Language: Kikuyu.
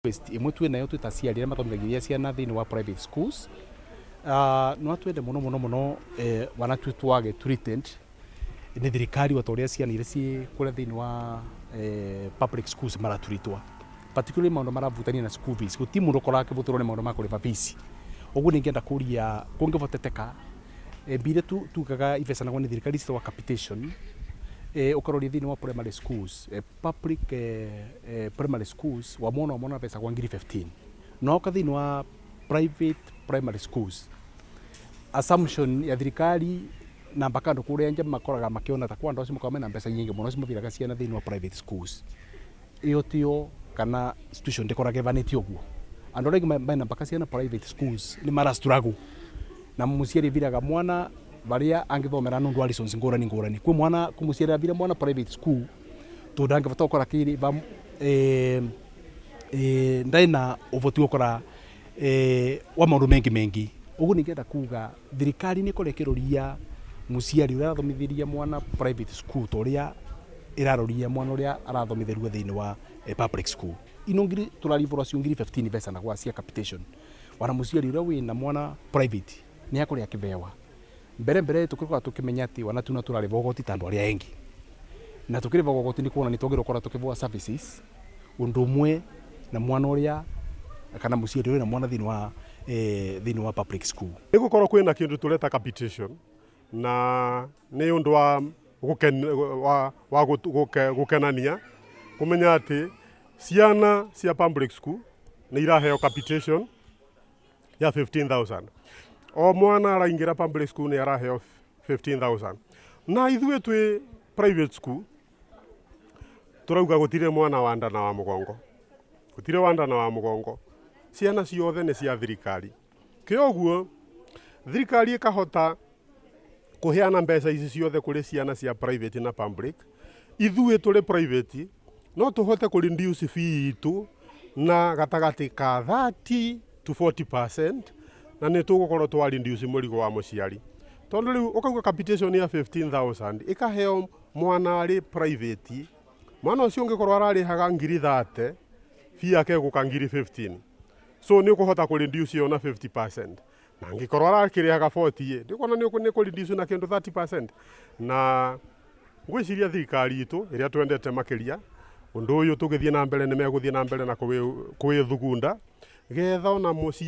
Request imwe twĩ nayo twĩ ta aciari arĩa mathomithagĩria ciana thĩinĩ wa private schools, no twende mũno mũno mũno wana tu twage treated nĩ thirikari o ta ũrĩa ciana iria ciĩ kũrĩa thĩinĩ wa public schools maraturitwo, particularly maũndũ maravutania na school fees. Gũtirĩ mũndũ ũkoraga akĩbũtũrwo nĩ maũndũ ma kũrĩba fees. Ũguo nĩ kũria kũngĩboteteka mbia iria tugaga ibecanagwo nĩ thirikari citagwo capitation, ũkaroria thĩinĩ wa primary schools, public primary schools, wa mwana o mwana abecagwo ngiri 15, no oka thĩinĩ wa private primary schools, assumption ya thirikari na mpaka andũ kũrĩa nja makoraga makĩona ta kwa andũ acio makoragwo mena mbeca nyingĩ mũno, acio mabiraga ciana thĩinĩ wa private schools. Ĩyo tiyo kana situation ndĩkoraga ĩvanĩte ũguo. Andũ arĩa aingĩ mena mpaka ciana private schools nĩ mara struggle, na mũciari aviraga mwana baria angĩthomera nũndũ wa reasons ngũrani ngũrani. Kwĩ mwana, kwĩ mũciari avira mwana private school tondũ ndangĩbota gũkora akĩrĩba, ndarĩ na ũboti gũkora wa maũndũ mengi mengi. Ũguo ningĩenda kuga thirikari nĩ ĩkorwo ĩkĩroria mũciari ũrĩa arathomithĩria mwana private school ta ũrĩa ĩraroria mwana ũrĩa arathomithĩrio thĩinĩ wa public school. Ino ngiri tũraribũrwo cio ngiri 15 ibecanagwo cia capitation, wana mũciari ũrĩa wĩna mwana private nĩ akũrĩa akĩbewa mbere mbere. Tũkĩkorwo tũkĩmenya atĩ wana tuna tũrarĩba ũgoti ta andũ arĩa engi, na tũkĩrĩba ũgoti nĩ kuona nĩ twagĩrĩirwo gũkorwo tũkĩbũa services ũndũ ũmwe na mwana ũrĩa kana mũciari ũrĩa na mwana thĩinĩ wa public school. Nĩ gũkorwo kwĩna kĩndũ tũreta capitation, na nĩ ũndũ wa gũkenania kũmenya atĩ ciana cia public school nĩ iraheo capitation ya 15,000. O mwana araingĩra public school nĩ araheo 15,000, na ithuĩ twĩ private school tũrauga gũtirĩ mwana wa nda na wa mũgongo, gũtirĩ wa nda na wa mũgongo, ciana ciothe nĩ cia thirikari. Kĩoguo thirikari ĩkahota kũheana mbeca ici ciothe kũrĩ ciana cia private na public, ithuĩ tũrĩ private no tũhote kũ reduce fee itũ na gatagatĩ ka 30 to 40%, na nĩ tũgũkorwo twa reduce mũrigo wa mũciari, tondũ rĩu ũkauga capitation ya 15,000 ĩkaheo mwana arĩ private, mwana ũcio ũngĩkorwo ararĩhaga ngiri 30, fee yake ĩgũka ngiri 15, so nĩ ũkũhota kũ reduce ĩyo na 50%, na angĩkorwo arakĩrĩhaga 40 ĩ, ndĩkuona nĩ kũ reduce na kĩndũ 30%. Na ngwĩciria thirikari itũ ĩrĩa twendete makĩria, ũndũ ũyũ tũgĩthiĩ na mbere nĩ megũthiĩ na mbere na kwĩthugunda getha ona mũciari.